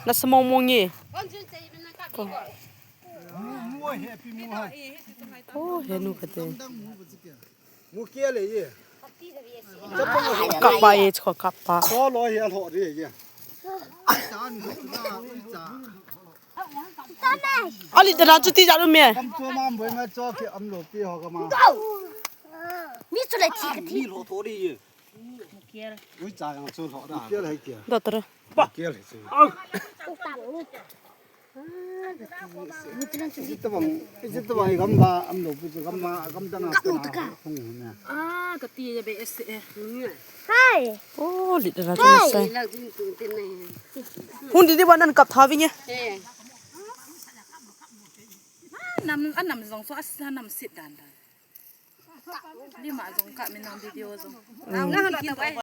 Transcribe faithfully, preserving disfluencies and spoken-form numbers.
Na sa mong mong e. Ko he nu kate. Mu kia le ye. Kap pa ye, ko kap pa. Ko lo ye, lo de ye. Ali tana chuti ja lu me. Kam to mam boi ma cho ki am lo pi ho ka ma. Mi chu le thi ka thi. Mi lo to de ye. Ui cha yang chu lo da. Kia le kia. Doctor. Kia le chu. Ijit tawang, ijit tawang i gam ba, am lo pu chu gam ma, gam dang a. Ka u ta ka. Hung na. Ah, ka ti ya be S A. Hai. Oh, lit na chu sai. Hung di di ba nan kap tha vinge. Eh. Nam, anam jong so as nam sit dan dan. Di ma jong ka min nang video jong. Nang na ta bai.